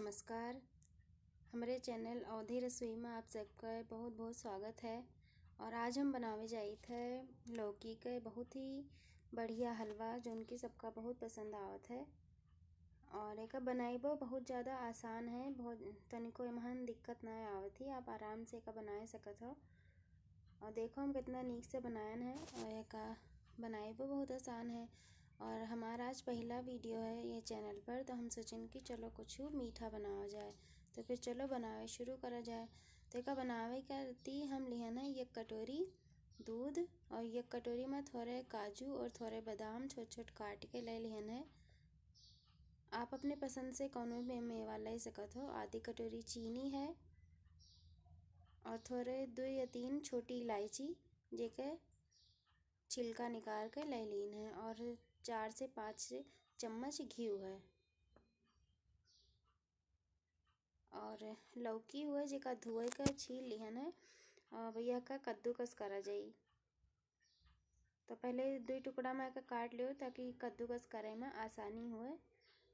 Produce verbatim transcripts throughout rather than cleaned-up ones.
नमस्कार, हमरे channel अवधी रसोई में आप सबका बहुत बहुत स्वागत है। और आज हम बनावे जाइत है लौकी के बहुत ही बढ़िया हलवा, जोन कि सबका बहुत पसंद आवत है। और एका बनाइबो बहुत ज़्यादा आसान है, बहुत तनिको एमहन दिक्कत ना आवत ही, आप आराम से एका बनाए सकत हो। और देखो हम कितना नीक से बनायन है, और एका बनाइबो बहुत आसान है। और हमारा आज पहिला video है ये channel पर, तो हम सोचन कि चलो कुछ मीठा बनावा जाए, तो फिर चलो बनावे शुरू करा जाए। तो एका बनावे करती हम लिहन है एक कटोरी दूध, और एक कटोरी में थोरे काजू और थोरे बादाम छोट छोट काट के ले लिहन है। आप अपने पसंद से कौनो भी मेवा ले सकत हो। आधी कटोरी चीनी है और थोरे दो या तीन छोटी इलायची, जेके छिलका निकाल के ले लीन है, और चार से पाँच चम्मच घी है। और लौकी हुए जेका धोए के छील लिहन है। अब यह का कद्दूकस करा जाई। तो पहले दो टुकड़ा में एका काट लियो, ताकि कद्दूकस करे में आसानी हुए।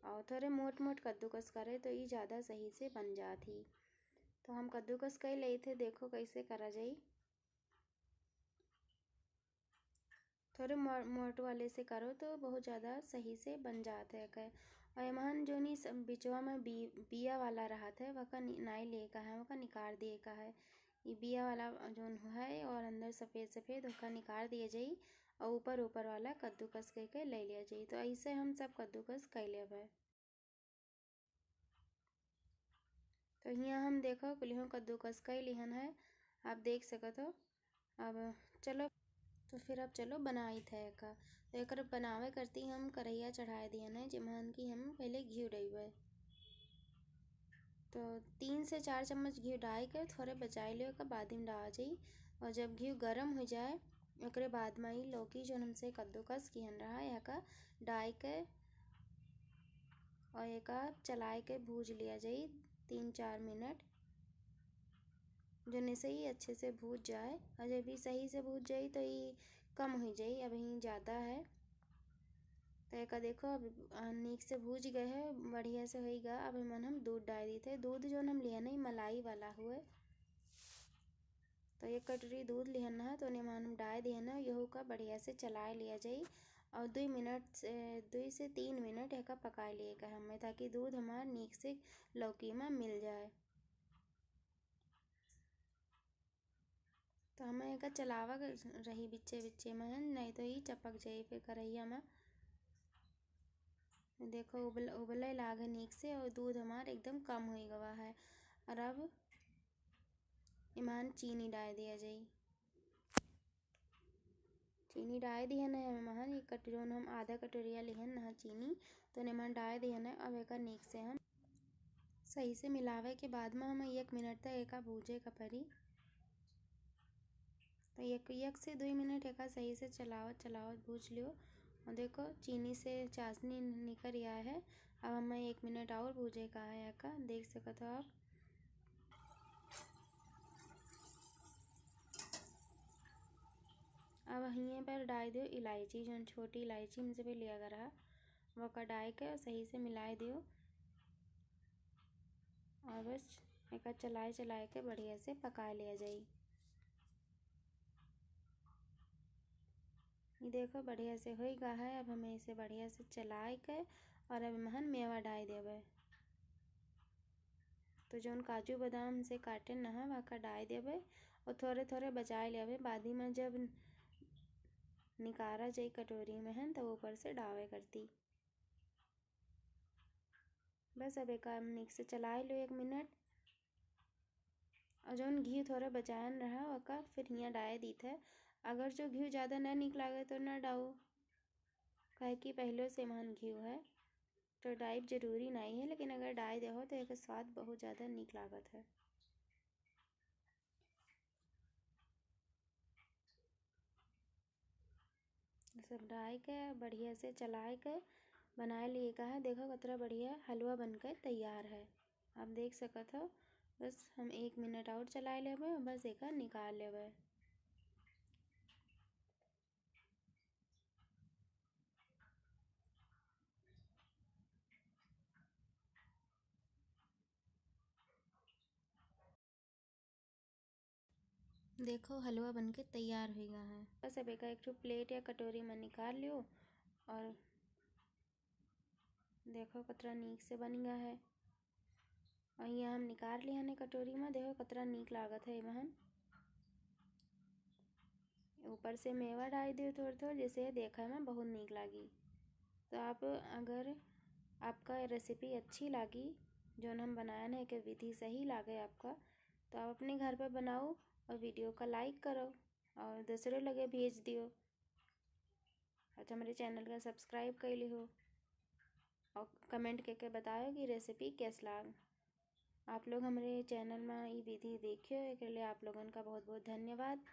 और थोरे मोट मोट कद्दूकस करे तो ई ज़्यादा सही से बन जात ही। तो हम कद्दूकस कर लेते, देखो कैसे करा जाई। थोरे मो-, मोट वाले से करो तो बहुत ज़्यादा सही से बन जात है एकर। और एमहन जोनी सब बिचवा में बी-, बिया वाला रहत है, वका नि-, नाई लिए का है, वका निकाल दिए का है। ई बिया वाला जोन है और अंदर सफेद सफेद, वका निकाल दिए जाई और ऊपर ऊपर वाला कद्दूकस करके ले लिया जाई। तो ऐसे हम सब कद्दूकस कर लेबै। तो हियाँ हम देखो कुलिहों कद्दूकस कर लिहन है, आप देख सकत हो। अब चलो, तो फिर अब चलो बनाइत है एका। तो एकर बनावे करती हम कढ़ैया चढ़ाए दिहन है, जेमहन की हम पहले घी डइबै। तो तीन से चार चम्मच घी डाल के थोरे बचाए लियो, एका बाद में डाल जाई। और जब घी गरम हो जाए, ओकरे बाद में ई लौकी जोन हमसे कद्दूकस किहन रहा है, एका डाल के और एका चलाए के भूज लिया जाई तीन चार मिनट, जोने से ई अच्छे से भूज जाए। और जब ई सही से भूज जाई तो ई कम हो जाई, अब ई ज़्यादा है। तो एका देखो अब, आ, नीक से भूज गए है, बढ़िया से होई गा। अब एमन हम दूध डाल दी थे। दूध जोन हम लिया नहीं, मलाई वाला हुए। तो एक कटोरी दूध लिहन है, तो ओने मान हम डाल दिहन है, यहू का बढ़िया से चलाए लिया जाई और दो मिनट से, दो से तीन मिनट एका पकाए लिए का हमें, ताकि दूध हमार नीक से लौकी में मिल जाए। तो हमें एका चलावा के रही बिच्चे बिच्चे में, नहीं तो ई चपक जाई फिर कढ़ैया में। देखो उबल-, उबले लागे नीक से और दूध हमार एकदम कम होई गवा है। और अब एमहन चीनी डाल दिया जाई। चीनी डाल दिहन है एमहन, एक कट-, जोन हम आधा कटोरिया लिहन ना चीनी, तो एमहन डाल दिहन है। अब एका नीक से हम सही से मिलावे के बाद में हम एक मिनट तक एका भूजे का परी। तो एक, एक से दो मिनट एका सही से चलावत चलावत भूज लियो। और देखो चीनी से चाशनी निकर आया है। अब हमें एक मिनट और भूजे का है एका, देख सकत हो आप। अब हिये पर डाल दियो इलायची, जोन छोटी इलायची हमसे भी लिया गया रहा, वो का डाल के सही से मिलाए दियो। और बस एका चलाए चलाए के बढ़िया से पका लिया जाई। ये देखो बढ़िया से होई गा है। अब हमें इसे बढ़िया से चलाए के और अब एमहन मेवा डाल देवे। तो जोन काजू बादाम से काटे न है, वहाँ का डाल देवे और थोरे थोरे बचाए लेवे। बाद में जब निकारा जाई कटोरी में है, तो ऊपर से डावे करती। बस अब एका हम नीक से चलाए लो एक मिनट। और जौन घी थोड़ा बचायन रहा, ओका फिर हियाँ डाए दीत है। अगर जो घी ज़्यादा ना नीक लागे तो ना डाओ, काहे कि पहले से एमहन घी है, तो डाइब जरूरी नहीं है, लेकिन अगर डाए देहो तो एकर स्वाद बहुत ज़्यादा नीक लागत है। सब डाल के बढ़िया से चलाए के बनाए लिए का है। देखो कतरा बढ़िया हलवा बनकर तैयार है, आप देख सकत हो। बस हम एक मिनट और चलाए लेबे, बस एका निकाल लेबे। देखो, हलवा बनके तैयार होइ गा है। बस अब एका एक ठो प्लेट या कटोरी में निकाल लियो और देखो कतरा नीक से बन गा है। और ये हम निकाल लिया है कटोरी में। देखो कतरा नीक लागत है एमहन। ऊपर से मेवा डाल दियो थोड़ थोड़, जैसे देखे में बहुत नीक लागी। तो आप अगर आपका रेसिपी अच्छी लागी, जौन हम बनाए हैं, के विधि सही लागे आपका, तो आप अपने घर पर बनाओ और वीडियो का लाइक करो और दूसरे लगे भेज दियो। और हमारे चैनल का सब्सक्राइब कर लिहो और कमेंट करके बताओ कि रेसिपी कैस लाग। आप लोग हमारे चैनल में ई विधि देखियो, एकरे लिए आप लोगन का बहुत बहुत धन्यवाद।